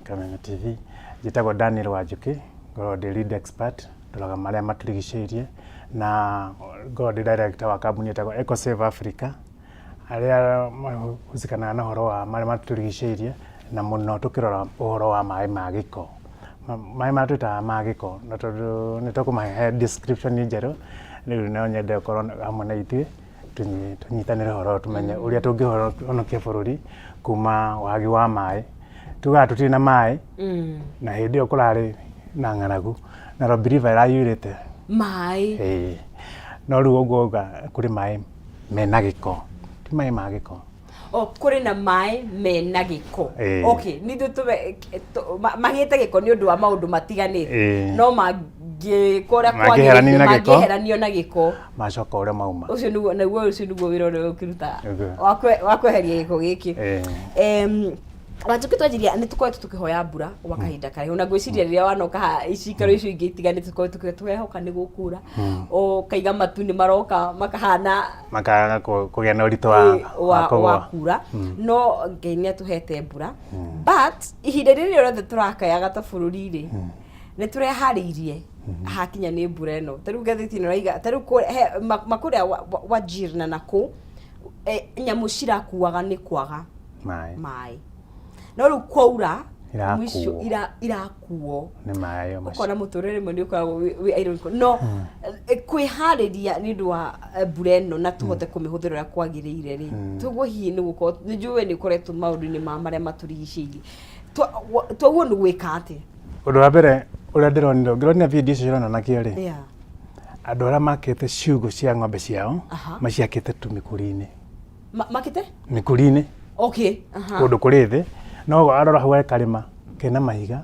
Kameme TV. Njĩtagwo Daniel Wanjũkĩ, ngoragwo ndĩ lead expert, ndoraga marĩa matũrigicĩirie na ngoragwo ndĩ director wa kambuni ĩtagwo EcoSave Africa, arĩa mahusikanaga na ũhoro wa marĩa matũrigicĩirie na mũno tũkĩrora ũhoro wa maĩ ma gĩko. Maĩ marĩa twĩtaga ma gĩko na tondũ nĩ tũkũmahe description njerũ, rĩu no nyende ũkorwo hamwe na ithuĩ tũnyitanĩre ũhoro tũmenye ũrĩa tũngĩhonokia bũrũri kuma wagi wa maĩ. Tugaga tũtirĩ na maĩ na hĩndĩ ĩyo kũrarĩ na ng'aragu, Nairobi River ĩraiyũrĩte maĩ. Ĩĩ. No rĩu ũguo auga kũrĩ maĩ mena gĩko, ti maĩ ma gĩko. O kũrĩ na maĩ mena gĩko. Ĩĩ. Okay, nĩ ithuĩ tũbe magĩte gĩko nĩ ũndũ wa maũndũ matiganĩte. No mangĩkwo ũrĩa Mangĩeheranio kwagĩrĩire, na gĩko. mangĩeheranio na gĩko. Macoka ũrĩa mauma. Ũcio nĩguo naguo ũcio nĩguo wĩra ũrĩa ũkĩrutaga. Nĩguo. Wa kweheria gĩko gĩkĩ. Wanjũkĩ, twanjiria nĩ tũkoretwo tũkĩhoya mbura gwa kahinda karaihu, na ngwĩciria rĩrĩa wanoka haha icikaro icio ingĩ itiganĩte tũkoretwo tũkehoka nĩ gũkura, ũkaiga matu nĩ maroka makahana makaga kũgĩa na ũritũ wa wa kũgũa. Wa kura, no Ngai nĩ atũhete mbura, but ihinda rĩrĩ rĩothe tũrakayaga ta bũrũri rĩ, nĩ tũreharĩirie hakinya nĩ mbura ĩno? Ta rĩu ngathĩti ĩno ĩraiga ta rĩu makũrĩa Wajir na nakũ nyamũ cirakuaga nĩ kwaga maĩ. Maĩ. No rĩu kwaura Irakuo. mũico irakuo nĩ maĩ o macio. Ũkona mũtũrĩre rĩmwe nĩ ũkoragwo wĩ ironical, no kwĩharĩria nĩ ũndũ wa mbura ĩno na tũhote kũmĩhũthĩra ũrĩa kwagĩrĩire rĩ, toguo hihi nĩ gũkorwo nĩ njũĩ we nĩ ũkoretwo maũndũ-inĩ ma marĩa matũrigicĩirie. Toguo nĩ gwĩka atĩa? Ũndũ wa mbere ũrĩa ndĩronire, ũngĩronire video icio cironanagio rĩ, andũ arĩa makĩte ciugũ cia ng'ombe ciao maciakĩte tũmĩkuri-inĩ. Makĩte? Mĩkuri-inĩ. Kũndũ kũrĩ thĩ, no arora hau he karĩma kena mahiga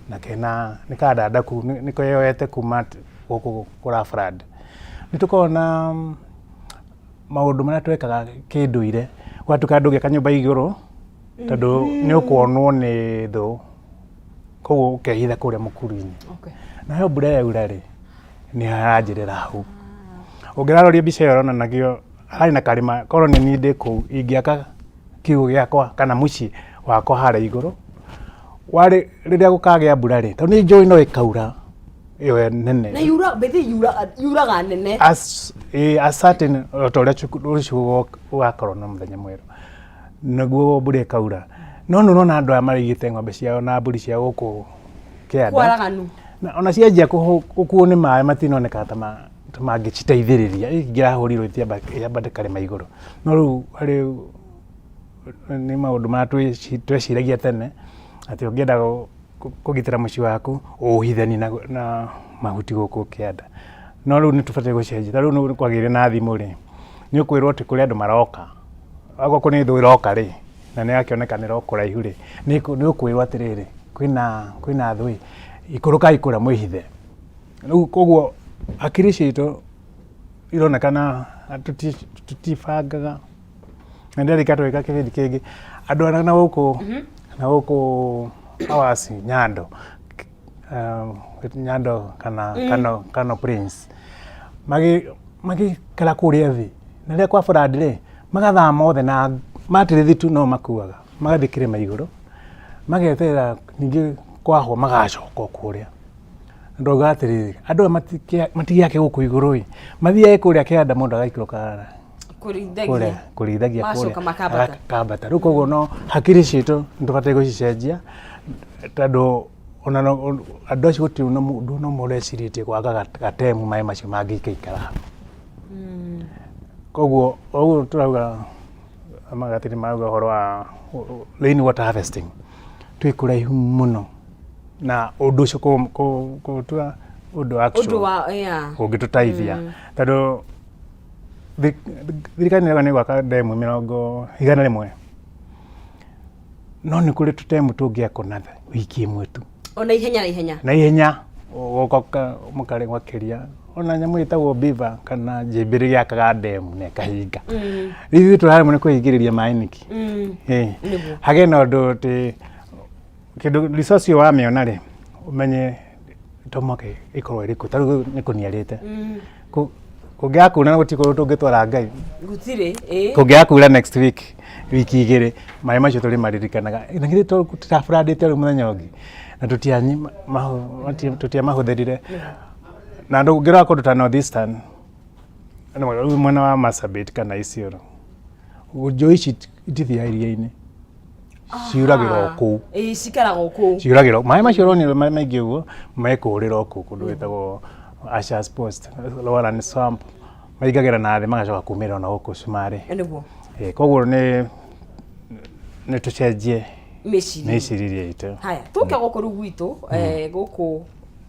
na kena nĩ kandandaku, nĩ keyoete kuma gũkũ kũra flood. Nĩ tũkoragwo na maũndũ marĩa twekaga kĩndũire, gwatuĩka ndũngĩaka nyũmba igũrũ tondũ nĩ ũkuonwo nĩ thũ, koguo ũkehitha kũrĩa mũkuru-inĩ. Nayo mbura yaura rĩ, nĩ haranjĩrĩra hau. Ũngĩraroria mbica ĩyo ĩronanagio harĩ na karĩma, korwo nĩ niĩ ndĩ kũu ingĩaka kiugũ gĩakwa kana mũciĩ wakwa harĩa igũrũ, warĩ rĩrĩa gũkagĩa mbura rĩ, tondũ nĩ njũĩ no ĩkaura ĩyo nene. Na yura bethi yura yuraga nene. As, as certain o ta ũrĩa rũciũ gũgakorwo na mũthenya mwerũ nĩguo mbura ĩkaura, no nĩ ũrona andũ aya maraigĩte ng'ombe ciao na mbũri ciao gũkũ kĩanda kwaraganu. Na ona cianjia gũkuo nĩ maĩ matinoneka ta ta mangĩciteithĩrĩria, ingĩrahũrirwo itiambate karĩma igũrũ. No rĩu harĩ nĩ maũndũ marĩa tweciragia tene atĩ ũngĩenda kũgitĩra mũciĩ waku ũũhithanie na mahuti gũkũ kĩanda. No rĩu nĩ tũbatiĩ gũcenjia. Ta rĩu nĩ kwagĩire na thimũ rĩ, nĩ ũkwĩrwo atĩ kũrĩ andũ maroka. Okorwo nĩ thũ ĩroka rĩ, na nĩ yakĩonekanĩra o kũraihu rĩ, nĩ ũkwĩrwo atĩrĩrĩ, kwĩna thũ ĩ, ikũrũkai kũrĩa mwĩhithe. Rĩu koguo hakiri citũ ironekana tũtibangaga. Na ndĩrarika twĩka kĩbindi kĩngĩ, andũ arĩa na gũkũ Awasi Nyando, Nyando kana Kano Prince, magĩikara kũrĩa thĩ, na rĩrĩa kwa flood rĩ, magathama othe na matĩrĩthi tu no makuaga, magathiĩ kĩrĩma igũrũ, mageterera ningĩ kwahwa magacoka o kũrĩa. Ndauga atĩrĩrĩ, andũ aya matigĩake gũkũ igũrũ ĩ, mathiage kũrĩa kĩanda mũndũ agaikũrũka kũrĩithagia. Kũrĩa kũrĩithagia. Magacoka kũrĩa makambata. Akambata. Rĩu koguo no hakiri citũ nĩ tũbataire gũcicenjia, tondũ ona andũ acio gũtirĩ na mũndũ no mũrecirĩtie gwaka gatemu maĩ macio mangĩikaikara hau. Koguo ũguo tũrauga magathĩti marauga ũhoro wa rain water harvesting, twĩ kũraihu mũno na ũndũ ũcio kũũtua ũndũ actual ũndũ wa yeah. ũngĩtũteithia, tondũ thirikari nĩ nĩ gwaka ndemu 100, no nĩ kũrĩ tũtemu tũngĩakwo na wiki ĩmwe tu. O na ihenya na ihenya. Na ihenya ũgoka mũkarĩ gwakĩria ona nyamũ ĩtagwo beaver kana njĩmbĩrĩ gĩakaga ndemu na ĩkahinga. Rĩu ithuĩ tũraremwo nĩ kũhingĩrĩria maĩ nĩkĩ? Nĩguo. Hagĩe na ũndũ atĩ kĩndũ resource ĩyo wamĩona rĩ, ũmenye to mũhaka ĩkorwo ĩrĩ kũ. Ta rĩu nĩ kũniarĩte. Kũngĩaga kuura gũtirĩ kũndũ tũngĩtwara Ngai. Gũtirĩ, ĩĩ. Kũngĩaga kuura next week, wiki 2, maĩ macio tũrĩmaririkanaga. Na githĩ tũtirabũrandĩte rĩu mũthenya ũngĩ? Na tũtiamahũthĩrire. Na ndũngĩrora kũndũ ta North Eastern, rĩu mwena wa Marsabit kana Isiolo, njũĩ ici itithiaga iria-inĩ. Ciuragĩra o kũu. Ĩĩ, cikaraga o kũu. Ciuragĩra maĩ macio ũronire marĩ maingĩ ũguo, mekũrĩra o kũu kũndũ gwĩtagwo Ashes Post, Lowland Swamp, maingagĩra na thĩ magacoka kumĩra ona gũkũ cumarĩ. Nĩguo. Ĩĩ, koguo nĩ tũcenjie mĩcirĩrie mĩcirĩrie itũ. Haya, tũke gũkũ rĩu gwitũ, gũkũ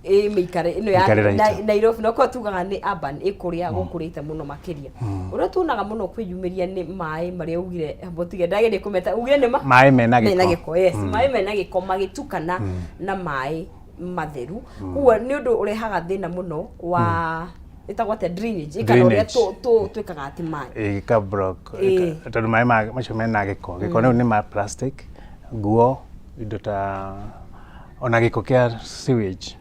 ĩ mĩikare ĩno ya Mĩikarĩre itũ. Nairobi, no korwo tugaga nĩ urban, ĩkũrĩa gũkũrĩte mũno makĩria. Ũrĩa tuonaga mũno kwĩyumĩria nĩ maĩ marĩa ugire, mũtige ndageria kũmeta, ugire nĩ ma maĩ mena mena gĩko. Gĩko, yes, maĩ mena gĩko magĩtukana na maĩ matheru. Koguo nĩ ũndũ ũrehaga thĩna mũno wa ĩtagwo atĩa, drainage, ĩkana ũrĩa Drainage. twĩkaga atĩ maĩ ĩka block. Ĩĩ. Tondũ maĩ macio mena gĩko, gĩko rĩu nĩ ma plastic, nguo, indo ta ona gĩko kĩa sewage.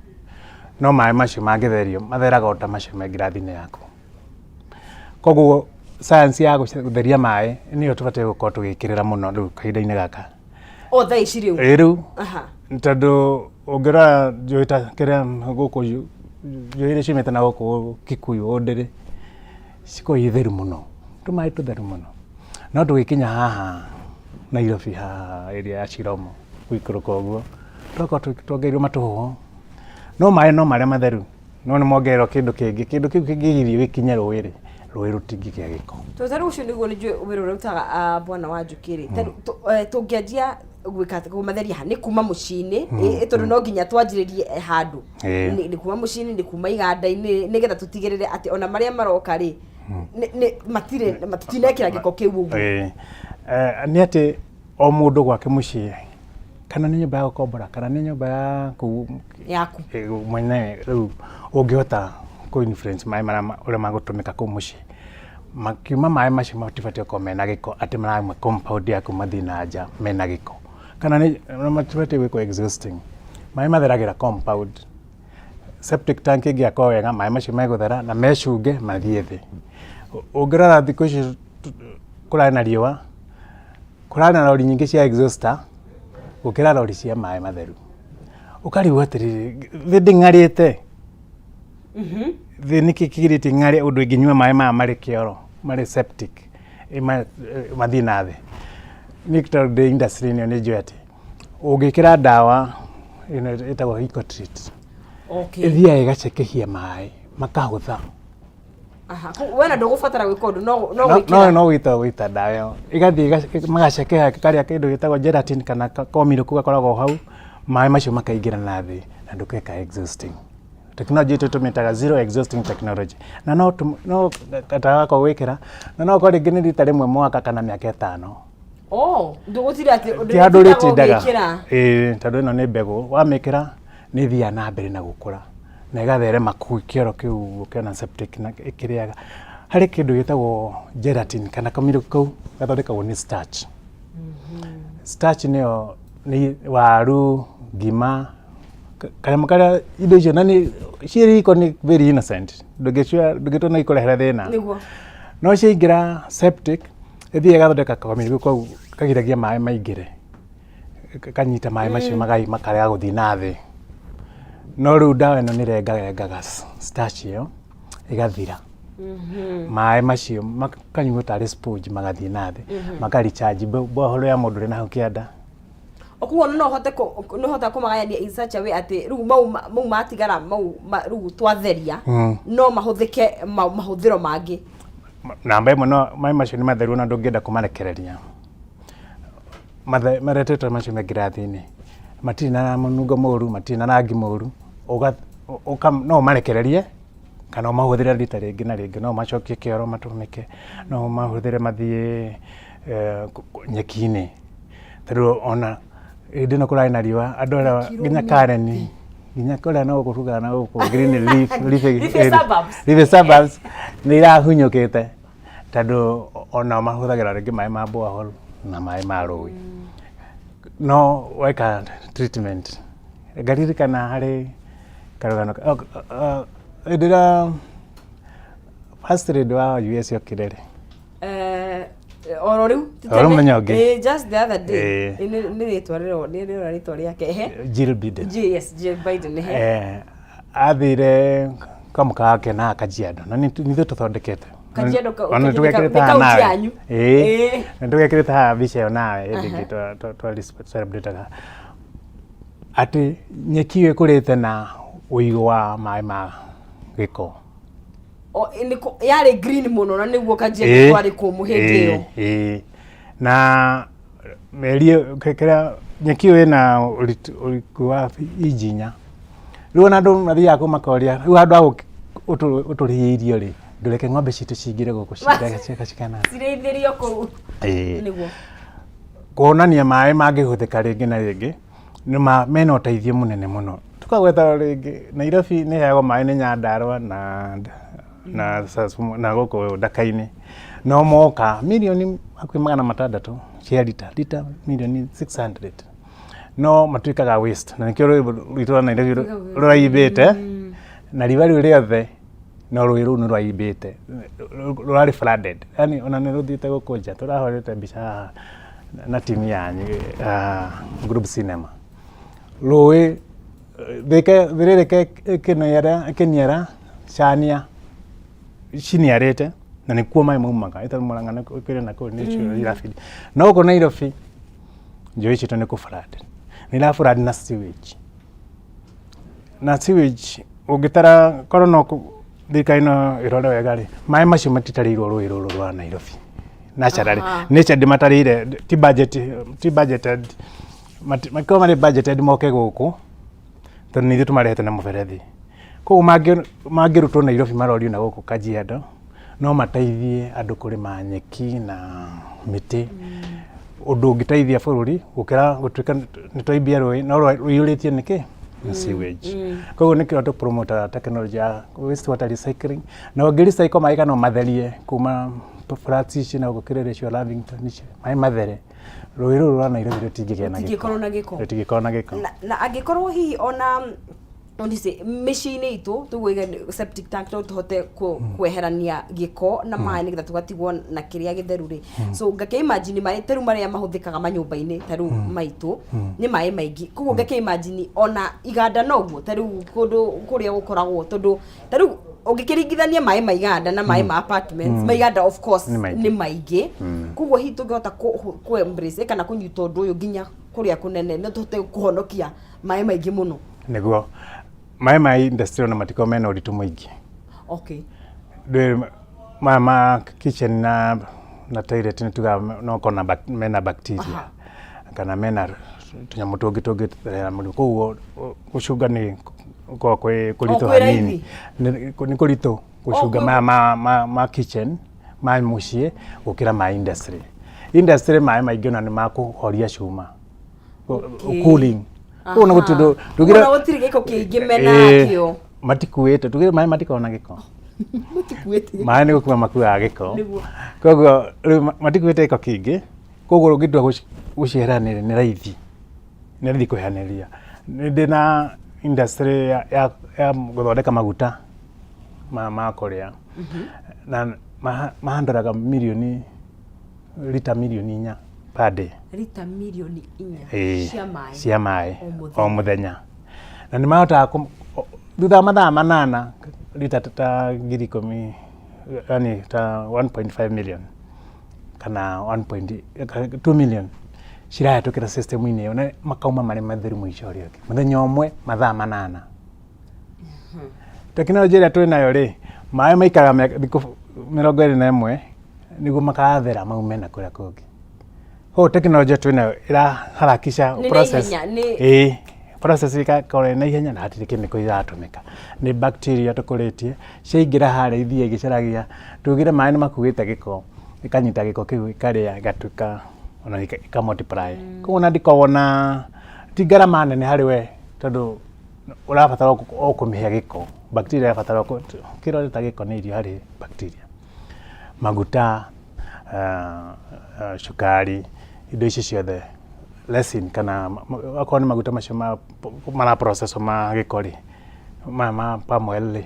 No maĩ macio mangĩtherio matheraga o ta macio me ngirathi-inĩ yaku. Koguo science ya gũtheria maĩ nĩyo tũbatiĩ gũkorwo tũgĩkĩrĩra mũno rĩu kahinda-inĩ gaka. O thaa ici rĩu? Ĩĩ, rĩu. Aha. Tondũ ũngĩrora njũĩ ta kĩrĩa gũkũ njũĩ iria ciumĩte na gũkũ Kikuyu, Ũndĩrĩ, cikoragwo irĩ theru mũno, tũmaĩ tũtheru mũno. No tũgĩkinya haha Nairobi, haha area ya Chiromo gũikũrũka ũguo, tũgakorwo tuongereirwo matũhũhũ. No maĩ no marĩa matheru, no nĩ mongererwo kĩndũ kĩngĩ. Kĩndũ kĩu kĩngĩgirio gĩkinye rũĩ rĩ, rũĩ rũtingĩgĩa gĩko. To ta rĩu ũcio nĩguo nĩ njũĩ wĩra ũrĩa ũrutaga, bwana wa Njũkĩ rĩ, ta rĩu tũngĩanjia gwĩka atĩ kũmatheria ha? Nĩ kuma mũciĩ-inĩ, tondũ no nginya twanjĩrĩrie handũ. Ĩĩ. Nĩ kuma mũciĩ-inĩ, nĩ kuma iganda-inĩ, nĩgetha tũtigĩrĩre atĩ ona marĩa maroka rĩ, matirĩ tũtinekĩra gĩko kĩu ũguo. Ĩĩ. Nĩ atĩ o mũndũ gwake mũciĩ, kana nĩ nyũmba ya gũkombora, kana nĩ nyũmba yaku yaku mwenyewe, rĩu ũngĩhota kũ influence maĩ marĩa ũrĩa magũtũmĩka kũu mũciĩ. Makiuma maĩ macio matibatiĩ gũkorwo mena gĩko, atĩ marauma compound yaku mathiĩ na nja mena gĩko. Kana nĩ matibatiĩ gwĩkwo exhausting. Maĩ matheragĩra compound. Septic tank ĩngĩakwo wega, maĩ macio megũthera na mecunge mathiĩ thĩ. Ũngĩrora thikũ ici kũrarĩ na riũa, kũrarĩ na rori nyingĩ cia exhauster gũkĩra rori cia maĩ matheru. Ũkarigwo atĩrĩrĩ, thĩ ndĩng'arĩte? Thĩ nĩkĩ kĩgirĩtie ng'are ũndũ ĩngĩnyua maĩ maya marĩ kĩoro, marĩ septic, mathiĩ na thĩ? Niĩ tondũ ndĩ industry ĩno nĩ njũĩ atĩ ũngĩkĩra ndawa ĩno ĩtagwo Ecotreat, ĩthiaga ĩgacekehia maĩ makahũtha. Aha, we na ndũgũbatara gwĩka ũndũ, no no gwĩkĩra. No gwĩta ndawa ĩyo ĩgathiĩ magacekeha karĩa kĩndũ gĩtagwo gelatin kana komiro gakoragwo hau, maĩ macio makaingĩra na thĩ na ndũkeka exhausting. Technology ĩtũ tũmĩtaga zero exhausting technology, na no gatawa gako gwĩkĩra na no ũkorwo rĩngĩ nĩ rita rĩmwe mwaka kana mĩaka 5. Oh, ndũgũtinda atĩ Ti handũ ũrĩtindaga ũrĩtindaga. ũgĩkĩra. Ĩĩ, tondũ ĩno nĩ mbegũ, wamĩkĩra nĩ ĩthiaga na mbere na gũkũra na ĩgatherema kũu kĩoro kĩu ũkĩona septic na ĩkĩrĩaga. Harĩ kĩndũ gĩtagwo gelatin kana kamiro kau gathondekagwo nĩ starch. Starch nĩyo nĩ waru, ngima, kanyamũ karĩa indo icio na nĩ ciĩ riko nĩ very innocent, ndũngĩtua no ikũrehere thĩna. Nĩguo. No ciaingĩra septic, ĩthiĩ ĩgathondeka kamĩrũ kau kagiragia maĩ maingĩre, kanyita maĩ macio makarega gũthiĩ na thĩ. No rĩu ndawa ĩno nĩ ĩrengarengaga starch ĩyo ĩgathira. Maĩ macio makanyuo tarĩ sponge, magathiĩ na thĩ, maka recharge borehole ya mũndũ ũrĩ na hau kĩanda. Koguo no ũhote no ũhote kũmagayania in such a way atĩ rĩu mau matigara mau rĩu twatheria no mahũthĩke mahũthĩro mangĩ. Namba ĩmwe, no maĩ macio nĩ matheru na ndũngĩenda kũmarekereria. Maretetwo macio me ngirathi-inĩ, matirĩ na mũnungo mũru, matirĩ na rangi mũru, no ũmarekererie kana ũmahũthĩre rita rĩngĩ na rĩngĩ. No ũmacokie kĩoro matũmĩke, no ũmahũthĩre mathiĩ nyeki-inĩ, tondũ ona hĩndĩ ĩno kũrarĩ na riũa, andũ arĩa nginya Karen, nginya kũrĩa no gũkũ na gũkũ green leaf, leafy, Leafy suburbs. Leafy suburbs nĩ irahunyũkĩte, tondũ ona mahũthagĩra rĩngĩ maĩ ma borehole na maĩ ma rũĩ. No weka treatment, ngaririkana harĩ karũgano hĩndĩ ĩrĩa First lady wa US okire rĩ? Oro rĩu ti Oro tene. mũthenya ũngĩ. Just the other day. Nĩ rĩtwa rĩro nĩ rĩro rĩtwa rĩake, ehe. Jill Biden. Yes, Jill Biden, ehe. Athire kamũka wake na Kajiado na nĩ ithuĩ tũthondekete. Kajiado Ona Kajiado tũgekĩrĩte nĩ haha kaunti nawe. yanyu. Ĩĩ. Na tũgekĩrĩte haha mbica ĩyo nawe hĩndĩ ĩngĩ twa celebrate-aga atĩ nyeki ĩyo ĩkũrĩte na ũigũ wa maĩ ma gĩko. Yarĩ green mũno na nĩguo Kajiado kwarĩ kũmũ hĩndĩ ĩyo. Ĩĩ. Na meri ĩyo kĩrĩa nyeki ĩyo ĩna ũriku wa inji 4. Rĩu ona andũ mathiaga kũu makoria, rĩu handũ ha ũtũrĩhie irio rĩ, ndũreke ng'ombe citũ cingĩre gũkũ cikana. Cirĩithĩrio kũu. Nĩguo. Kuonania maĩ mangĩhũthĩka rĩngĩ na rĩngĩ nĩ mena ũteithio mũnene mũno. Tukagweta rĩngĩ Nairobi nĩ ĩheagwo maĩ nĩ Nyandarua na gũkũ Ndaka-inĩ, no moka mirioni hakuhĩ 600 cia rita, rita mirioni 600, no matuĩkaga waste, na nĩkĩo rũĩ rwitũ rwa Nairobi rũraimbĩte na riũa rĩu rĩothe, no rũĩ rũu nĩ rwaimbĩte, rũrarĩ flooded, yani ona nĩ rũthiĩte gũkũ nja. Tũrahũrĩte mbica haha na timu yanyu, Group Cinema. Rũĩ thika thirĩrĩke ĩkĩniara ĩkĩniara cania ciniarĩte, na nĩkuo maĩ maumaga ĩta Murang'a na kũrĩa na kũu nĩcio irabidi. No gũkũ Nairobi njũĩ citũ nĩ kũ-flood, nĩ ira-flood na sewage, na sewage ũngĩtara korwo no thirikari no ĩrore wega rĩ, maĩ macio matitarĩirwo rũĩ rũrũ rwa Nairobi naturally. Nature ndĩmatarĩire, ti budget, ti budgeted. Makorwo marĩ budgeted moke gũkũ, tondũ nĩ ithuĩ tũmarehete na mũberethi. Koguo mangĩrutwo Nairobi marorio na gũkũ Kajiado, no mateithie andũ kũrĩma nyeki na mĩtĩ, ũndũ ũngĩteithia bũrũri gũkĩra gũtuĩka nĩ twaimbia rũĩ no rũiyũrĩtie nĩkĩ nĩ sewage. Koguo nĩkĩo tũ-promotaga technology ya waste water recycling, na ũngĩ recycle maĩ kana ũmatherie kuma flats ici na gũkũ Kileleshwa, Lavington ici, maĩ mathere, rũĩ rũrũ rwa Nairobi rũtingĩgĩa na gĩko. Rũtingĩkorwo na gĩko. Rũtingĩkorwo na gĩko. Na angĩkorwo hihi ona ndise mĩciĩ-inĩ itũ tũgũiga septic tank no tũhote kweherania gĩko na maĩ nĩgetha tũgatigwo na kĩrĩa gĩtheru rĩ, so ngakĩ imagine maĩ ta rĩu marĩa mahũthĩkaga manyũmba-inĩ ta rĩu maitũ nĩ maĩ maingĩ. Koguo ngakĩ imagine ona iganda noguo, ta rĩu kũndũ kũrĩa gũkoragwo, tondũ ta rĩu ũngĩkĩringithania maĩ ma iganda na maĩ ma apartments, ma iganda of course Nĩ maingĩ. Nĩ maingĩ. Koguo hihi tũngĩhota kũ embrace kana kũnyita ũndũ ũyũ nginya kũrĩa kũnene, no tũhote kũhonokia maĩ maingĩ mũno. Nĩguo maĩ ma industry ona matikorwo mena ũritũ mũingĩ. Ndũĩ maya ma kitchen na toilet nĩ tugaga no korwo na mena bacteria kana mena tũnyamũ tũngĩ tũngĩtũrehera mũrimũ, koguo gũcunga nĩ gũkoragwo kwĩ kũritũ kwĩ hanini. Nĩ kũritũ gũcunga maya ma kitchen, ma mũciĩ, gũkĩra ma industry. Industry maĩ maingĩ ona nĩ makũhoria cuma. Cooling. Koguo nĩ gũtirĩ Ona gũtirĩ gĩko kĩingĩ menakĩo. Matikuĩte, tugire maĩ matikoragwo na gĩko. Matikuĩte gĩko. Maĩ nĩ gũkua makuaga gĩko. Koguo rĩu matikuĩte gĩko kĩingĩ, koguo ũngĩtua gũciheranĩria nĩ raithi, nĩ raithi kweheranĩria. Nĩ ndĩ na industry ya gũthondeka maguta ma kũrĩa, na mahandoraga mirioni rita mirioni 4 per day. Rita mirioni 4 cia maĩ. Cia maĩ. O mũthenya. O mũthenya, na nĩ mahotaga thutha wa mathaa 8 rita ta 10,000, yani ta 1.5 million kana 1.2 million cirahĩtũkĩra system-inĩ ĩyo, na makauma marĩ matheru mũico ũrĩa ũngĩ mũthenya ũmwe, mathaa 8. Tekinoronjĩ ĩrĩa twĩ nayo rĩ, maĩ maikaraga thikũ 21 nĩguo makathera maume na kũrĩa kũngĩ. Koguo tekinoronjĩ twĩ nayo ĩraharakisha Nĩ process. naihenya, Ĩĩ, process ĩgakorwo ĩ naihenya na hatirĩ chemical iratũmĩka. Nĩ bacteria tũkũrĩtie, ciaingĩra harĩa ithiĩ igĩcaragia, tugire maĩ nĩ makuĩte gĩko, ĩkanyita gĩko kĩu ĩkarĩa, ĩgatuĩka ona ĩka multiply. Koguo ona ndĩkoragwo na ti ngarama nene harĩ we, tondũ ũrabatara o kũmĩhe gĩko. Bacteria ĩrabatara kĩrĩa ũreta gĩko nĩ irio harĩ bacteria. Maguta, cukari, indo ici ciothe, resin, kana okorwo nĩ maguta macio mara process ma gĩko rĩ, maya ma palm oil rĩ,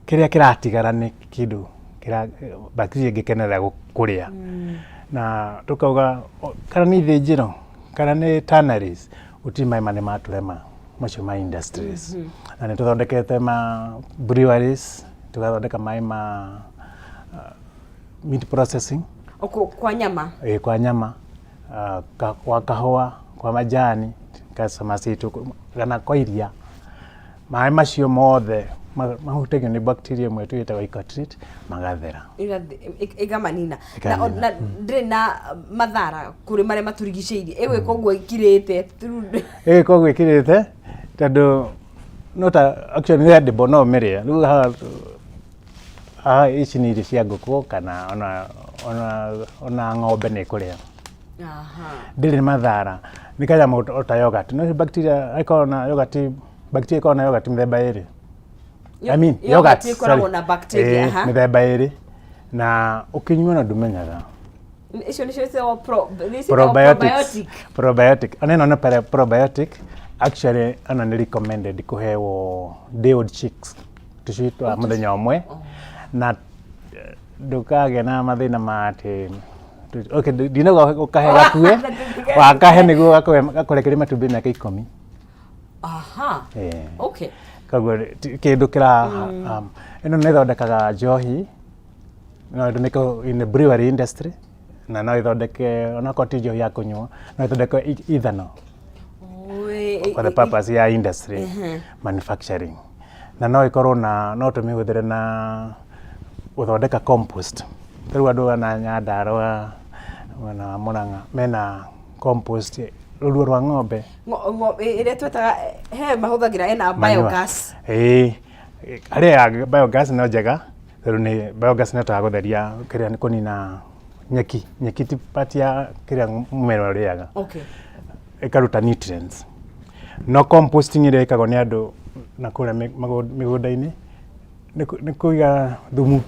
kĩrĩa kĩratigara nĩ kĩndũ Kĩra bacteria ĩngĩkenerera kũrĩa. Na tũkauga kana nĩ ithĩnjĩro kana nĩ tanneries, gũtirĩ maĩ marĩ matũrema macio ma industries. Na nĩ tũthondekete ma breweries, tũgathondeka maĩ ma meat processing. Kwa nyama. Ĩ, kwa nyama, kwa kahũa, kwa majani, customers aitũ, kana kwa iria. Maĩ macio mothe mahutagio nĩ bacteria ĩmwe twĩtaga Ecotreat, magathera. Ĩkamanina. Na na ndĩrĩ na mathara kũrĩ marĩa matũrigicĩirie. Ĩgwĩka ũguo ĩkirĩte. Ĩgwĩka ũguo ĩkirĩte tondũ no ta actually nĩ edible, no ũmĩrĩe. Rĩu haha haha ici nĩ irio cia ngũkũ kana ona ng'ombe nĩ ĩkũrĩa. Ndĩrĩ mathara. Nĩ kanyamũ o ta yogurt. No bacteria ĩkoragwo na yogurt, bacteria ĩkoragwo na yogurt mĩthemba ĩrĩ. I mean, yogurt ĩkoragwo na bacteria. Mĩthemba ĩrĩ. Na ũkĩnyua na ndũmenyaga. Icio nĩcio ciĩtagwo probiotic. Probiotic. Ona ĩno nĩ probiotic. Actually, ĩno nĩ recommended kũhewo day old chicks. Tũcui twa mũthenya ũmwe. Na ndũkagĩa na mathĩna ma atĩ, okay, ndinauga ũkahe gakue, wakahe nĩguo gakũrekerie matumbĩ mĩaka 10. Aha. Okay. Koguo kĩndũ kĩra ĩno nĩ ĩthondekaga njohi, no ĩtũmĩke in the brewery industry, na no ĩthondeke onakorwo ti njohi ya kũnyua, no ĩthondeke ethanol for the purpose ya industry manufacturing. Na no ĩkorwo na no tũmĩhũthĩre na gũthondeka compost. Rĩu andũ ana Nyandarũa, mwena wa Mũrang'a mena compost, rũruo rwa ng'ombe. Ĩrĩa twetaga he mahũthagĩra ĩna biogas. Ĩĩ, harĩa ya biogas no njega tondũ nĩ biogas nĩ ĩhotaga gũtheria kĩrĩa nĩ kũnina nyeki. Nyeki ti part ya kĩrĩa mũmera ũrĩaga. Ĩkaruta nutrients. No composting ĩrĩa ĩkagwo nĩ andũ na kũrĩa mĩgũnda-inĩ nĩ kũiga thumu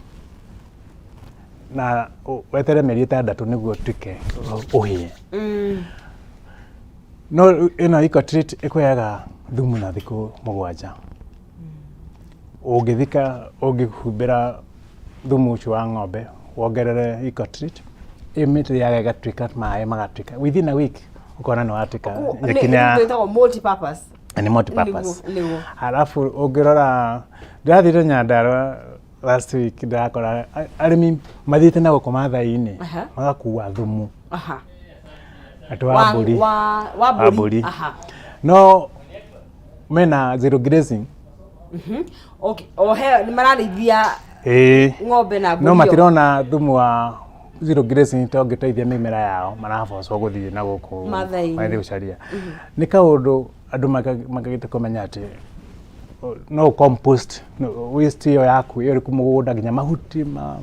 na weterere mĩeri 6 nĩguo ũtuĩke ũhĩe. No ĩno Ecotreat ĩkũheaga thumu na thikũ 7. Ũngĩthika, ũngĩhumbĩra thumu ũcio wa ng'ombe wongerere Ecotreat, ĩmĩrĩaga ĩgatuĩka maĩ magatuĩka within a week ũkona nĩ watuĩka nyeki nĩ ya ĩtagwo multi-purpose. Nĩ multi-purpose. Nĩguo. Alafu ũngĩrora, ndĩrathire Nyandarũa last week, ndĩrakora arĩmi mathiĩte na gũkũ Mathai-inĩ magakua thumu atĩ wa mbũri. Wa mbũri. No mena zero grazing. Okay. O he nĩ mararĩithia ng'ombe na mbũri. No matirona thumu wa zero grazing ta ũngĩteithia mĩmera yao, marabocwo gũthiĩ na gũkũ Mathai-inĩ gũcaria. Nĩ kaũndũ andũ magĩte kũmenya atĩ no compost waste ĩyo yaku ĩyo ĩrĩ mũgũnda, nginya mahuti ma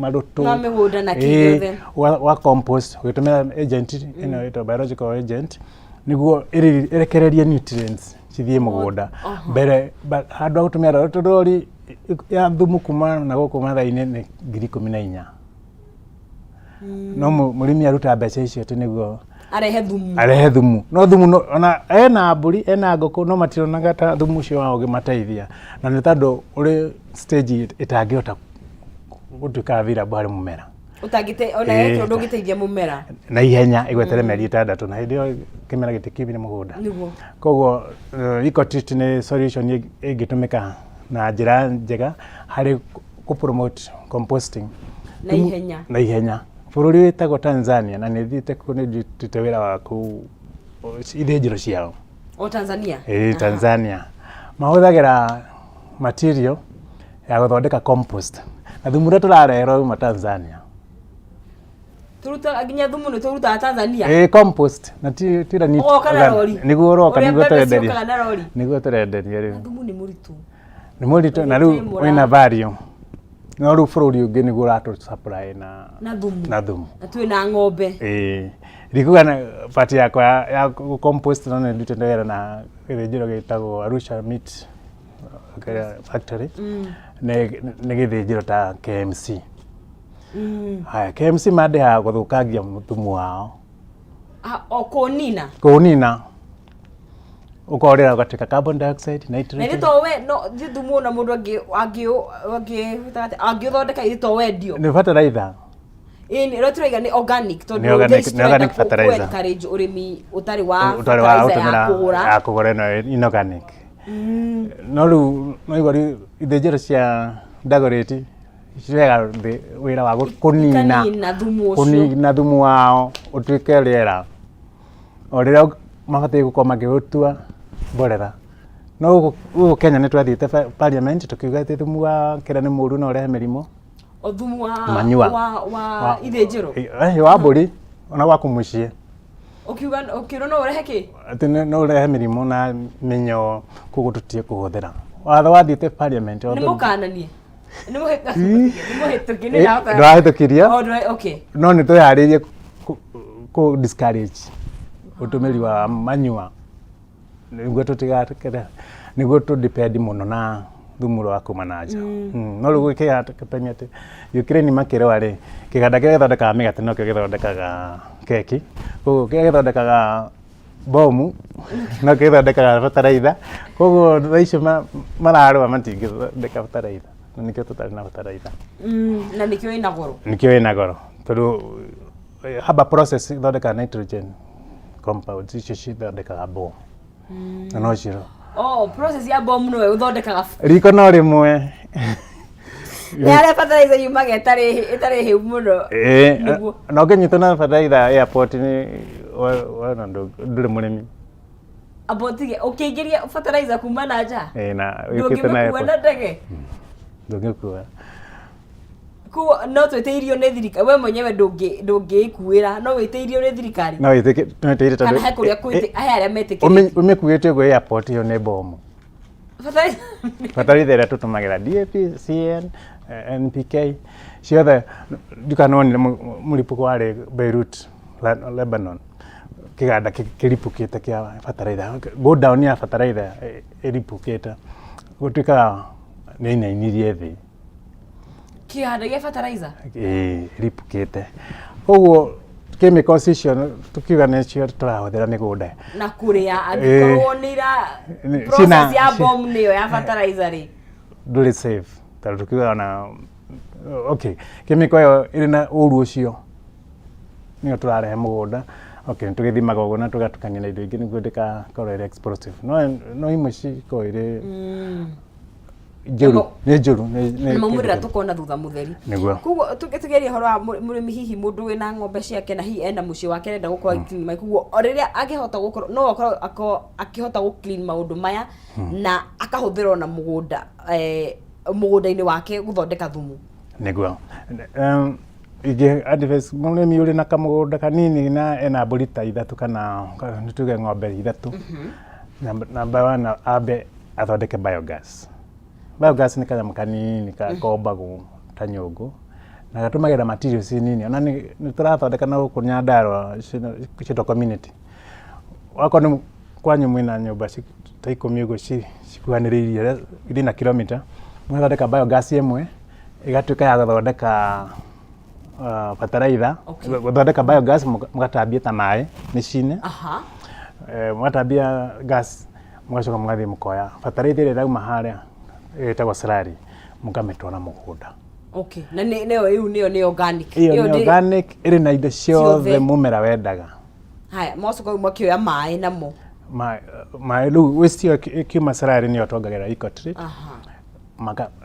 marũtũ ma mĩgũnda na kĩ gĩothe wa compost ũgĩtũmĩra agent ĩno ĩtagwo biological agent nĩguo ĩrekererie nutrients cithiĩ mũgũnda mbere handũ ha gũtũmĩra tondũ rori ya thumu kuma na gũkũ Mathai-inĩ nĩ 14,000. No mũrĩmi aruta mbeca icio atĩ nĩguo arehe thumu. Arehe thumu. No thumu no, ona ena mbũri, ena ngũkũ, no matironaga ta thumu ũcio wao ũngĩmateithia. Na nĩ tondũ ũrĩ stage ĩtangĩhota gũtuĩka available harĩ mũmera. Ũtangĩte ona yekĩrwo ndũngĩteithia mũmera. Na ihenya ĩgwetere mĩeri 6 na hĩndĩ ĩyo kĩmera gĩtikiumire mũgũnda. Nĩguo. Koguo Ecotreat nĩ solution ĩngĩtũmĩka na njĩra njega harĩ kũ promote composting. Na ihenya. Na ihenya. Bũrũri wĩtagwo Tanzania na nĩ thiĩte kuo, nĩ ndutĩte wĩra wa kũu ithĩnjĩro ciao. O Tanzania? Ĩĩ, Tanzania. Mahũthagĩra material ya gũthondeka compost. Na thumu ũrĩa tũrareherwo uma Tanzania. Tũrutaga nginya thumu nĩ tũrutaga Tanzania? Ĩĩ, compost. Na ti ti Ũgoka na rori. Nĩguo ũroka, nĩguo tũrenderia. Ũrĩa na rori. Nĩguo tũrenderia rĩu. Thumu nĩ mũritũ. Nĩ mũritũ na rĩu wĩna value. No rĩu bũrũri ũngĩ nĩguo ũratũ supply na na thumu. Na thumu. Na twĩ na ng'ombe. Ĩĩ. Ndikuga na part yakwa ya compost, no nĩ ndutĩte wĩra na gĩthĩnjĩro gĩtagwo Arusha Meat Factory. Nĩ gĩthĩnjĩro ta KMC. Haya, KMC mandĩhaga gũthũkangia thumu wao. O kũnina. Kũnina. Ũkorĩra ũgatuĩka carbon dioxide, Na nitrogen. ithe to we no thi thumu ona mũndũ angĩũthondeka ithe to wendio. Nĩ bataraitha. Ĩĩ nĩ ũrĩa tũraiga nĩ organic tondũ Nĩ organic- thaa ici nĩ organic tũrenda fertilizer. encourage ũrĩmi ũtarĩ wa Ũtarĩ wa fertilizer ya gũtũmĩra kũgũra. ya kũgũra ĩno inorganic. No rĩu no igua rĩu ithĩnjĩro cia Dagoretti cirehaga wĩra wa kũnina Ikanina thumu ũcio. Kũnina thumu wao ũtuĩke rĩera o rĩrĩa mabatiĩ gũkorwo makĩũtua mborera. No gũkũ Kenya nĩ twathiĩte parliament tũkiuga atĩ thumu wa kĩrĩa nĩ mũru no ũrehe mĩrimũ. O thumu wa Manure. wa ithĩnjĩro. Wa mbũri ona gwaku mũciĩ. Ũkiuga ũkĩrwo no ũrehe kĩ? Atĩ no ũrehe mĩrimũ na mĩnyoo, koguo tũtige kũhũthĩra. Watho wathiĩte parliament. Nĩ mũkananie. Nĩ mũhĩtũkie nĩ ndahota. Ndwahĩtũkirio. Oh, okay. No nĩ twĩharĩirie kũ discourage ũtũmĩri wa manure nĩguo tũtigakĩre nĩguo tũ depend mũno na thumu ũrĩa wa kuma na nja. No rĩu gũkĩhenia atĩ Ukraine makĩrũa rĩ, kĩganda kĩrĩa gĩthondekaga mĩgate nokĩo gĩthondekaga keki, koguo kĩrĩa gĩthondekaga bomu nokĩo gĩthondekaga bataraitha, koguo thaa icio mararũa matingĩthondeka bataraitha, na nĩkĩo tũtarĩ na bataraitha. Na nĩkĩo ĩna goro. Nĩkĩo ĩna goro tondũ Haber process ĩthondekaga nitrogen compounds icio cithondekaga bomu na no ciro. Oh, process ya bomu nĩwe ũthondekaga. Riko no rĩmwe. Nĩ harĩa fertilizer yumaga ĩtarĩ hĩu mũno. Ĩĩ, Nĩguo. na ũngĩnyitwo na bataraitha airport nĩ wona ndũrĩ mũrĩmi. Amba ũtige ũkĩingĩria fertilizer kuma na nja. Ĩĩ, na ũkĩte na Ndũngĩmĩkua airport. na ndege. Ndũngĩkua. Koguo no twĩtĩirio nĩ thirikari, we mwenyewe ndũngĩĩkuĩra, no wĩtĩirio nĩ thirikari. No wĩtĩkĩre tondũ Kana he kũrĩa he arĩa metĩkĩrĩtio. Ũmĩkuĩte ũguo airport ĩyo nĩ bomu. Fertilizer. Bataraitha ĩrĩa tũtũmagĩra DAP, CN, NPK ciothe ndikana wonire mũripũko warĩ Beirut, Lebanon, kĩganda kĩripũkĩte kĩa bataraitha, go down ya bataraitha ĩripũkĩte, gũtuĩkaga nĩ yainainirie thĩ. Kĩganda gĩa fertilizer? Ĩĩ, ĩripũkĩte. Koguo chemicals icio tũkiuga nĩcio tũrahũthĩra mĩgũnda. Na kũrĩa angĩkorwo nĩ ira process ya bomb nĩyo ya fertilizer rĩ. Ndũrĩ safe tondũ tũkiuga ona okay, chemical ĩyo ĩrĩ na ũru ũcio nĩyo tũrarehe mũgũnda. Okay, nĩ tũgĩthimaga ũguo na tũgatukania na indo ingĩ nĩguo ndĩgakorwo ĩrĩ explosive. No imwe cikoragwo irĩ njũru, nĩ njũru. Na maumĩrĩra tũkona thutha mũtheri. Nĩguo. Koguo tũkĩgeria ũhoro wa mũrĩmi, hihi mũndũ wĩna ng'ombe ciake na hihi ena mũciĩ wake arenda gũkorwo agĩ clean maĩ, koguo o rĩrĩa angĩhota gũkorwo no akorwo akĩhota gũ clean maũndũ maya na akahũthĩra ona mũgũnda mũgũnda-inĩ wake gũthondeka thumu. Nĩguo. Ingĩ advice mũrĩmi ũrĩ na kamũgũnda kanini na ena mbũri ta ithatũ kana nĩ tuge ng'ombe ithatũ. Number one, ambe athondeke biogas. Biogas nĩ kanyamũ kanini kombagwo ta nyũngũ na gatũmagĩra materials nini. Ona nĩ tũrathondeka na gũkũ Nyandarua ciĩtwo community. Wakorwo nĩ kwanyu mwĩna nyũmba ta 10 ũguo cikuhanĩrĩirie within a kilometer, mũgathondeka biogas ĩmwe ĩgatuĩka ya gũthondeka bataraitha, gũthondeka biogas mũgatambia ta maĩ mĩciĩ-inĩ. Mũgatambia gas, mũgacoka mũgathiĩ mũkoya bataraitha ĩrĩa ĩrauma harĩa ĩtagwo slurry, mũkamĩtwara mũgũnda. Okay. Na nĩ nĩyo ĩu nĩyo nĩ organic. Ĩyo nĩ organic, ĩrĩ na indo ciothe mũmera wendaga. Haya, magacoka rĩu makĩoya maĩ namo. Maĩ rĩu waste ĩyo ĩkiuma slurry nĩyo tuongagĩrĩra Ecotreat.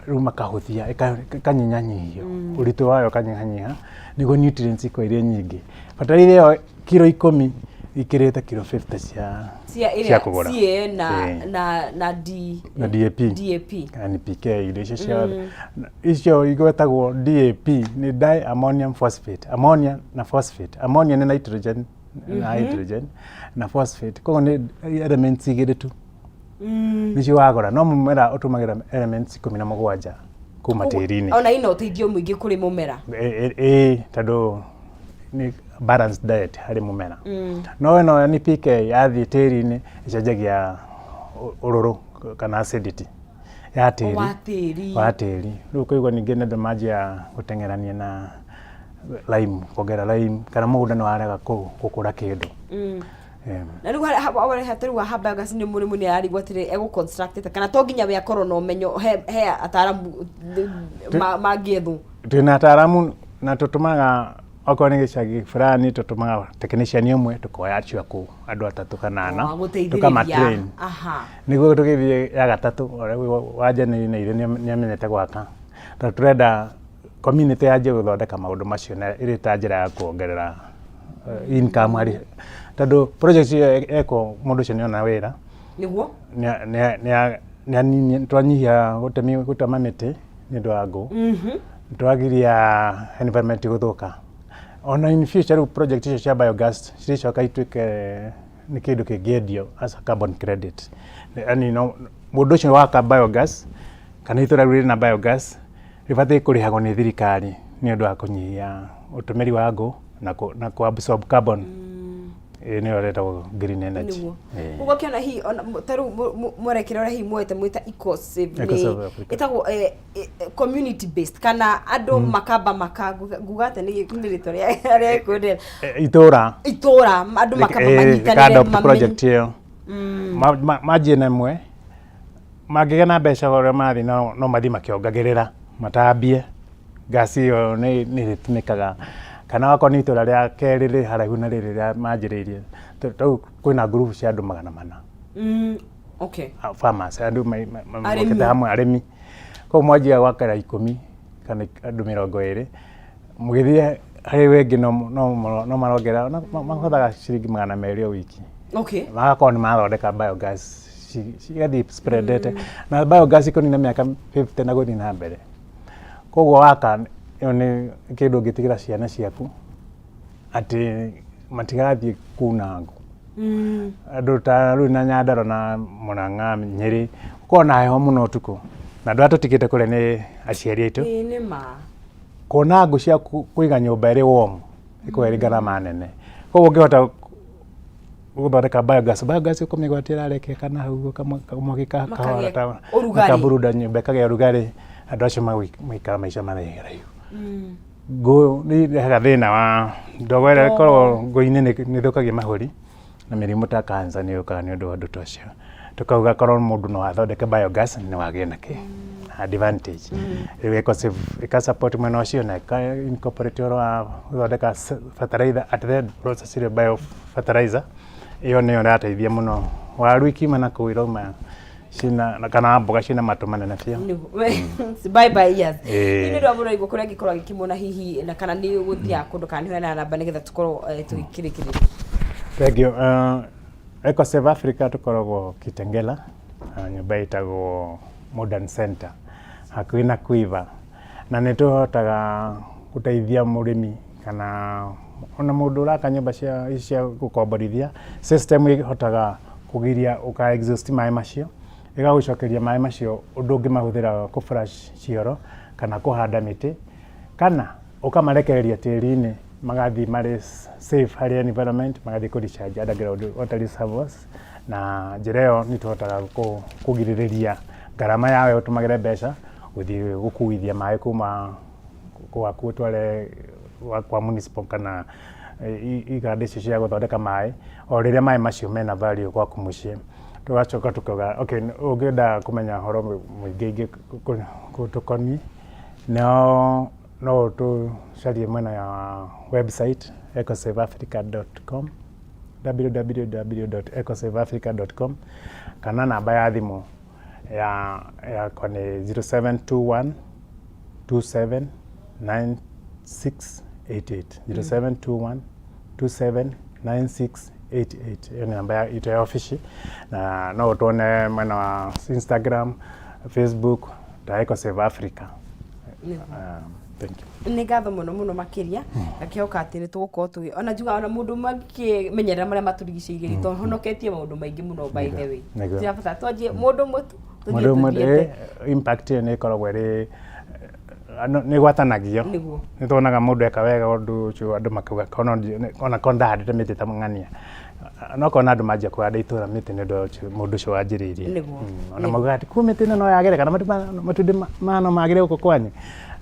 Rĩu makahũthia, ĩkanyihanyihio ũritũ wayo ũkanyihanyiha nĩguo nutrients ikorwo irĩ nyingĩ. Bataraitha ĩyo kiro 10 ikĩrĩte kiro 50 cia cia kũgũra. CA na D na DAP. DAP. NPK, indo icio ciothe icio igwetagwo DAP nĩ diammonium phosphate, ammonia na phosphate. Ammonia nĩ nitrogen na hydrogen na phosphate, koguo nĩ elements igĩrĩ tu nĩcio wagũra, no mũmera ũtũmagĩra elements 17 kuma tĩri-inĩ. Ona ina ũteithio mũingĩ kũrĩ mũmera. Ĩĩ, tondũ nĩ balanced diet harĩ mũmera. No ĩno NPK yathiĩ tĩri-inĩ ĩcenjagia ũrũrũ kana acidity ya tĩri. Wa tĩri. Wa tĩri. Rĩu ũkaigua ningĩ nĩ andũ manjia gũteng'erania na lime, kuongerera lime, kana mũgũnda nĩ warega gũkũra kĩndũ. Na rĩu harĩa rĩu ha biogas nĩ mũrĩmi nĩ ararigwo atĩrĩ, egũ construct kana to nginya we akorwo na ũmenyo, he ataaramu mangĩethwo? Twĩna ataaramu na tũtũmaga, okorwo nĩ gĩcagi fulani, tũtũmaga technician ũmwe, tũkoya acio akũu andũ atatũ kana ana, tũkama-train nĩguo tũgĩthiĩ ya gatatũ, ũrĩa wanjanĩire nĩ amenyete gwaka, tondũ tũrenda community yanjie gũthondeka maũndũ macio na ĩrĩ ta njĩra ya kuongerera income harĩ, tondũ project ĩyo ekwo, mũndũ ũcio nĩona wĩra. Twanyihia gũtemi gũtema mĩtĩ nĩ ũndũ wa ngũ, twagiria environment gũthũka. Ona in future, rĩu project icio cia biogas ciricoka ituĩke nĩ kĩndũ kĩngĩendio as a carbon credit. Yani no mũndũ ũcio waka biogas kana itũra rĩu rĩna biogas rĩbatiĩ kũrĩhagwo nĩ thirikari nĩ ũndũ wa kũnyihia ũtũmĩri wa ngũ na kũ absorb carbon. Ĩĩ, nĩyo ĩretagwo green energy. Ũguo kĩona hihi ona ta rĩu mwerekera ũrĩa hihi muoete mwĩta Ecosave nĩ Ecosave Africa. Ĩtagwo community based kana andũ makamba maka nguga atĩa, nĩ rĩtwa rĩa kwendera. Itũra. Itũra, andũ makamba manyitanĩre. Rĩka-adopt project ĩyo. Manjie na ĩmwe, mangĩgĩa na mbeca ũrĩa marathiĩ, no mathiĩ makĩongagĩrĩra, matambie ngasi ĩyo nĩ ĩrĩtũmĩkaga, kana wakorwo nĩ itũra rĩa kerĩ rĩ haraihu na rĩrĩ rĩa manjĩrĩirie. Rĩu kwĩna ngurubu cia andũ 400. Farmers, andũ Arĩmi. mokĩte hamwe, arĩmi. Koguo mwanjia gwakĩra 10 kana andũ 20, mũgĩthiĩ harĩ wengĩ no marongerera, mahũthaga ciringi 200 o wiki. Magakorwo nĩ marathondeka biogas, cigathiĩ spreadete, na biogas ikũnina mĩaka 50 na gũthiĩ na mbere. Koguo waka ĩyo nĩ kĩndũ ũngĩtigĩra ciana ciaku atĩ matigathiĩ kuna ngũ. Andũ ta rĩu na Nyandarua na Murang'a, Nyĩrĩ, gũkoragwo na heho mũno ũtukũ, na andũ arĩa tũtigĩte kũrĩa nĩ aciari aitũ. Ĩĩ, nĩ ma. Kuona ngũ cia kũiga nyũmba ĩrĩ warm ĩkoragwo ĩrĩ ngarama nene. Koguo ũngĩhota gũthondeka biogas ũkũmĩgwatia ĩrarekia kana hau kamwaki kahora Makagĩa ũrugarĩ. Makaburuda nyũmba ĩkagĩa ũrugarĩ, andũ acio magaikara maica maraihu. Ngũ nĩ irehaga thĩna wa ndogo ĩrĩa ĩkoragwo ngũ-inĩ, nĩ ĩthũkagia mahũri na mĩrimũ ta cancer nĩ yũkaga nĩ ũndũ wa ũndũ ta ũcio. Tũkauga korwo mũndũ no athondeke biogas, no agĩe na kĩ advantage. Rĩu Ecosave ĩka support mwena ũcio na ĩka incorporate ũhoro wa gũthondeka fertilizer at the end process ĩrĩa bio fertilizer ĩyo nĩyo ĩrateithia mũno. Waru ikiuma na kũu irauma cina kana mboga cina matũ manene biũ. Bye bye years. Ĩĩ. Nĩ ũndũ wa mũno kũrĩa angĩkorwo agĩkĩmuona hihi na kana nĩ gũthiaga kũndũ kana nĩ heana namba nĩgetha tũkorwo tũgĩkĩrĩkĩrĩria. Thank you. Ecosave Africa tũkoragwo Kitengela, nyũmba ĩtagwo Modern Center hakuhĩ na Quiver, na nĩ tũhotaga gũteithia mũrĩmi kana ona mũndũ ũraka nyũmba cia ici cia gũkomborithia. System ĩhotaga kũgiria ũka exhaust maĩ macio, ĩgagũcokeria maĩ macio ũndũ ũngĩmahũthĩra kũ flush cioro kana kũhanda mĩtĩ kana ũkamarekereria tĩri-inĩ, magathiĩ marĩ safe harĩ environment, magathiĩ kũ recharge underground water reservoirs. Na njĩra ĩyo nĩ tũhotaga kũgirĩrĩria ngarama yawe ũtũmagĩre mbeca gũthiĩ gũkuithia maĩ kuma gwaku ũtware kwa municipal kana iganda icio cia gũthondeka maĩ, o rĩrĩa maĩ macio mena value gwaku mũciĩ. Tũgacoka tukauga okay, ũngĩenda kũmenya ũhoro mũingĩ ingĩ tũkoniĩ, no ũtũcarie mwena wa website ecosaveafrica.com, www.ecosaveafrica.com, kana namba ya thimũ ya yakwa nĩ 0721 27 9688, 0721 27 9688. Ĩyo nĩ namba ya itũ ya obici, na no ũtuone mwena wa Instagram, Facebook ta Ecosave Africa. Thank you. Nĩ ngatho mũno mũno makĩria. Ngakĩhoka atĩ nĩ tũgũkorwo tũgĩ ona njuga ona mũndũ ũmwe angĩkĩmenyerera marĩa matũrigicĩirie, tũhonoketie maũndũ maingĩ mũno. By the way, tũrabatara twanjie mũndũ ũmwe tu tũthiĩ Mũndũ ũmwe tũthiĩte. Impact ĩyo nĩ ĩkoragwo ĩrĩ nĩ ĩgwatanagio. Nĩ tuonaga mũndũ eka wega ũndũ ũcio, andũ makauga ona korwo ndahandĩte mĩtĩ ta ng'ania, no korwo na andũ manjia kũhanda itũra mĩtĩ nĩ ũndũ wa mũndũ ũcio wanjĩrĩirie. Ona maugaga atĩ kuo mĩtĩ ĩno no yagĩre kana matunda maya no magĩre gũkũ kwanyu,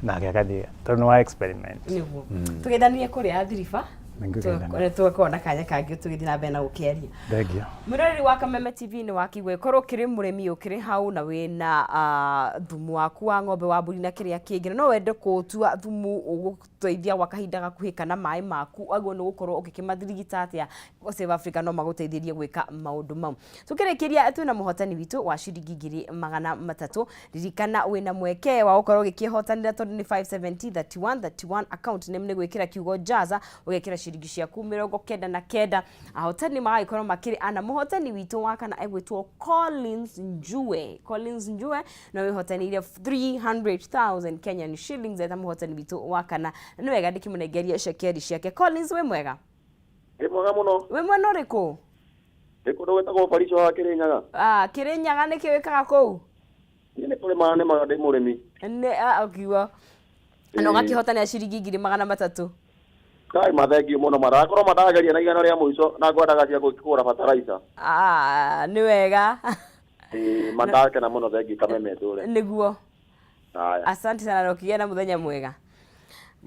nake agathiĩ tondũ nĩ wa experiment. Nĩguo tũgeithanie kũrĩa Athiriba. Nĩngũkena. Tũgakorwo na kanya kangĩ tũgĩthiĩ na mbere na gũkĩaria. Thengiũ. Mwĩroreri wa Kameme TV nĩ wakĩigua, ĩkorwo ũkĩrĩ mũrĩmi ũkĩrĩ hau na wĩna thumu waku wa ng'ombe, wa mbũri na kĩrĩa kĩngĩ, na no wende kũũtua thumu ũgũteithia gwa kahinda gakuhĩ, kana maĩ maku aguo nĩ gũkorwo ũgĩkĩmathirigita atĩa, Save Africa no magũteithĩrie gwĩka maũndũ mau. Tũkĩrĩkĩria, twĩna mũhotani witũ wa ciringi 300,000. Ririkana wĩna mweke wa gũkorwo ũgĩkĩhotanĩra tondũ nĩ 570 31 31, account name nĩ gwĩkĩra kiugo Jaza, ũgekĩra ciringi ciaku 99. Ahotani magagĩkorwo makĩrĩ ana. Mũhotani witũ wa kana egwĩtwo Collins Njue. Collins Njue no wĩhotanĩire 300,000 Kenyan shillings eta mũhotani witũ wa kana, na nĩ wega ndĩkĩmũnengerie cekeri ciake. Collins, wĩ mwega? Ndĩ mwega mũno. Wĩ mwena ũrĩkũ? Ndĩ kũndũ gwĩtagwo Barico wa Kĩrĩnyaga. Ah, Kĩrĩnyaga nĩkĩ wĩkaga kũu? Niĩ nĩ kũrĩma nĩmaga, ndĩ mũrĩmi. Nĩ ũkiuga na ũgakĩhotanĩra ciringi 300,000. Kai, mathengiũ mũno, marakorwo mandageria na igana rĩa mũico na ngwendaga cia kũgũra bataraitha. Ah, nĩ wega. Ĩĩ, mandakena mũno, thengiũ Kameme ndũre. Nĩguo. Haya. Asante sana na ũkĩgĩa na mũthenya mwega.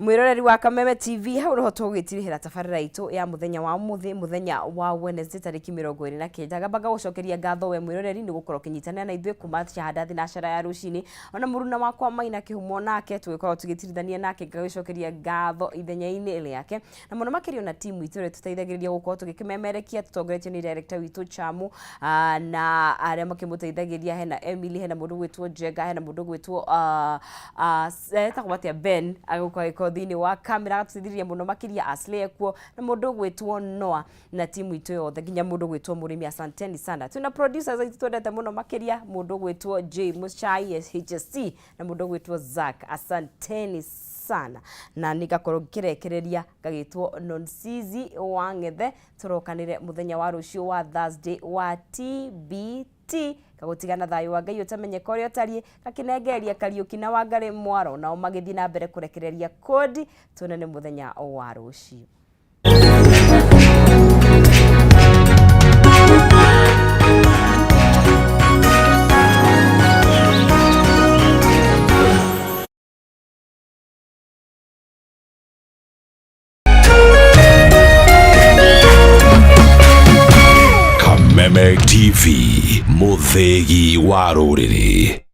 Mwĩroreri wa Kameme TV, hau noho tũgĩtirihĩra tabarĩra itũ ya mũthenya wa ũmũthĩ, mũthenya wa Wednesday, tarĩki 29. Ngamba ngagũcokeria ngatho we mwĩroreri nĩ gũkorwo ũkĩnyitanĩra na ithuĩ kuma shahada thinacara ya rũcinĩ, ona mũruna wakwa Maina Kĩhumo nake tũgĩkorwo tũgĩtirithania nake, ngagĩcokeria ngatho ithenya-inĩ rĩake, na mũno makĩria ona timu itũ ĩrĩa tũteithagĩrĩria gũkorwo tũgĩkĩmemerekia, tũtongoretio nĩ director witũ Chamu, na arĩa makĩmũteithagĩria, hena Emily, hena mũndũ gwĩtwo Njenga, hena mũndũ gwĩtwo etagwo atĩa, Ben, agũkorwo agĩkorwo thĩinĩ wa kamera agatũteithĩrĩria mũno makĩria, Asley ekuo na mũndũ gwĩtwo Noah na timu itũ yothe, nginya mũndũ gwĩtwo mũrĩmi, asanteni sana. Twĩna producers aitũ twendete mũno makĩria, mũndũ gwĩtwo J Muchai HSC na mũndũ gwĩtwo Zack, asanteni sana. Na nĩngakorwo ngĩrekereria ngagĩtwo Nonsizi wa Ng'ethe. Tũrokanĩre mũthenya wa rũciũ wa Thursday wa TBT. Kagũtigana thayũ wa Ngai ũtamenyeka ũrĩa ũtariĩ, gakĩnengereria Kariũki na Wangarĩ Mwaro nao magĩthiĩ na mbere kũrekereria kodi. Tuonane mũthenya wa rũciũ. Kameme TV, mũthĩgi wa rũrĩrĩ.